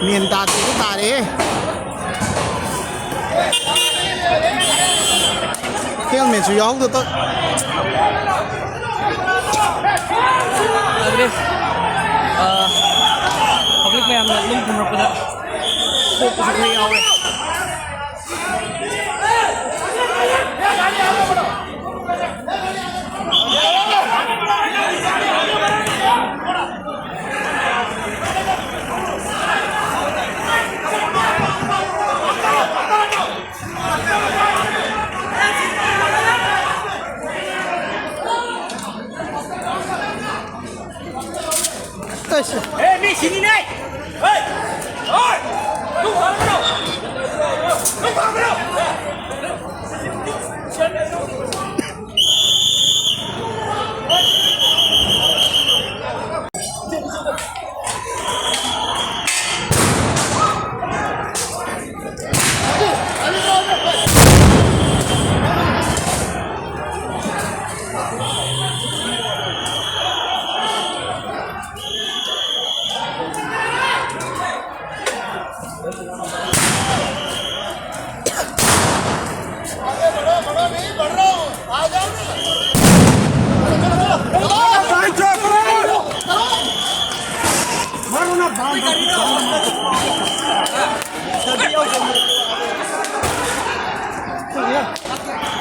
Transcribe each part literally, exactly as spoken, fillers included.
ꯃꯦꯟ ꯇꯥꯗꯦꯗꯨ ꯇꯥꯔꯦꯍꯦ꯫ ꯍꯦꯜꯃꯦꯠꯁꯨ ꯌꯥꯎꯗ ꯇꯧ꯫ ꯌꯥꯗ꯭ꯔꯦ꯫ ꯑ, ꯄꯕ꯭ꯂꯤꯛ ꯃꯌꯥꯝꯅ ꯂꯨꯝ ꯊꯨꯝꯂꯛꯄꯗ ꯁꯣꯛꯄꯁꯨ ꯈꯔ ꯌꯥꯎꯔꯦ꯫ ꯑꯁ꯫ ꯑꯦ, ꯃꯤ ꯁꯤꯅꯤꯅꯦ! ꯍꯣꯏ! ꯍꯣꯏ! ꯅꯨꯡ ꯊꯥꯡꯒꯅꯨ! ꯅꯨꯡ ꯊꯥꯡꯒꯅꯨ!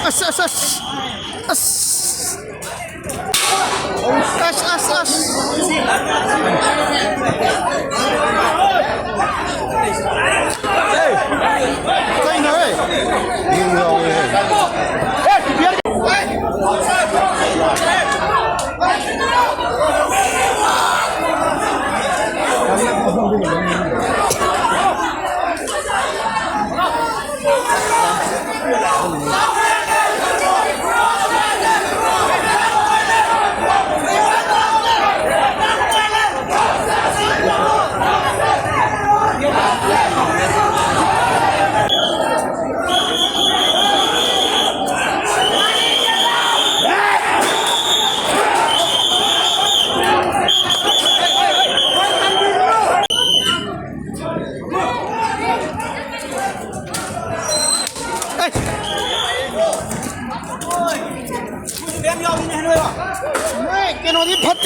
ꯑꯁ, ꯑꯁ, ꯑꯁ꯫ ꯑꯁ꯫ ꯑꯁ, ꯑꯁ, ꯑꯁ꯫ ꯀꯩꯅꯣꯍꯦ?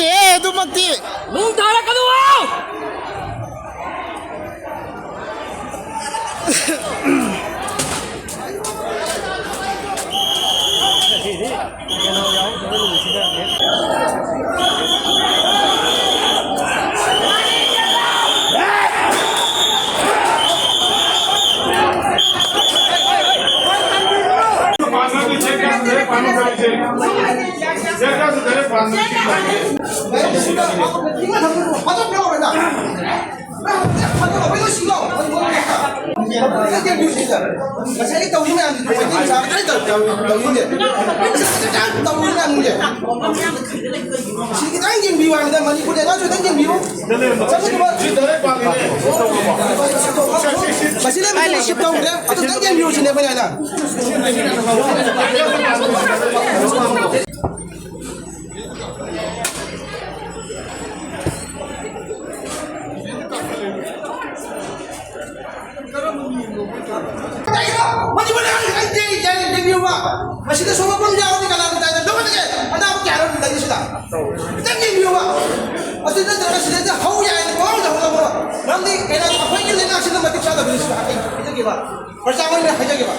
ꯑꯦ, ꯑꯗꯨꯃꯛꯇꯤ꯫ ꯅꯣꯡ ꯇꯥꯔꯛꯀꯅꯨ! ꯉꯁꯥꯏꯒꯤ ꯇꯧꯔꯤ ꯃꯌꯥꯝꯗꯨꯗꯤ ꯃꯩꯇꯩ ꯃꯆꯥ ꯈꯛꯇꯅ ꯇꯧ-, ꯇꯧ-, ꯇꯧꯔꯤꯁꯦ꯫ ꯇꯧꯔꯤ ꯃꯌꯥꯝꯁꯦ꯫ ꯁꯤ ꯈꯤꯇꯪ ꯌꯦꯡꯕꯤꯌꯨ ꯍꯥꯏꯕꯗ ꯃꯅꯤꯄꯨꯔꯗ ꯑꯉꯥꯡꯁꯨ ꯈꯤꯇꯪ ꯌꯦꯡꯕꯤꯌꯨ꯫ ꯆꯠꯂꯨꯕ꯫ ꯃꯁꯤ ꯂꯩꯕꯁꯤꯡꯗꯣ shift ꯇꯧꯈ꯭ꯔꯦ꯫ ꯑꯗꯨ ꯈꯤꯇꯪ ꯌꯦꯡꯕꯤꯌꯨ ꯁꯤꯅꯦ ꯑꯩꯈꯣꯏꯅ ꯍꯥꯏꯅ꯫ ꯃꯅꯤꯄꯨꯔꯗ ꯈꯤꯇꯪ ꯌꯦꯡ-, ꯌꯦꯡ-, ꯌꯦꯡꯕꯤꯌꯨꯕ꯫ ꯃꯁꯤꯗ ꯁꯣꯛꯂꯛꯄ ꯑꯃ ꯌꯥꯎꯔꯗꯤ ꯀꯅꯥ ꯀꯅꯥꯗ ꯂꯧꯈꯠꯀꯦ? ꯑꯅꯥꯕ ꯀꯌꯥꯅꯣ ꯂꯩꯔꯤꯁꯤꯗ? ꯈꯤꯇꯪ ꯌꯦꯡꯕꯤꯌꯨꯕ꯫ ꯑꯗꯨ ꯅꯠꯇ꯭ꯔꯒ ꯁꯤꯗꯩꯗ ꯍꯧ ꯌꯥꯏꯅ ꯄꯪꯍꯧꯗ ꯍꯧꯔꯛꯄ꯭ꯔꯣ? ꯃꯔꯝꯗꯤ ꯀꯩꯅꯣ, ꯑꯩꯈꯣꯏꯒꯤ ꯂꯩꯉꯥꯛꯁꯤꯅ ꯃꯇꯤꯛ ꯆꯥꯗꯕꯅꯤ ꯁꯤꯗ ꯍꯥꯏꯖꯒꯦꯕ꯫ ꯄ꯭ꯔꯖꯥ ꯑꯣꯏꯅ ꯍꯥꯏꯖꯒꯦꯕ꯫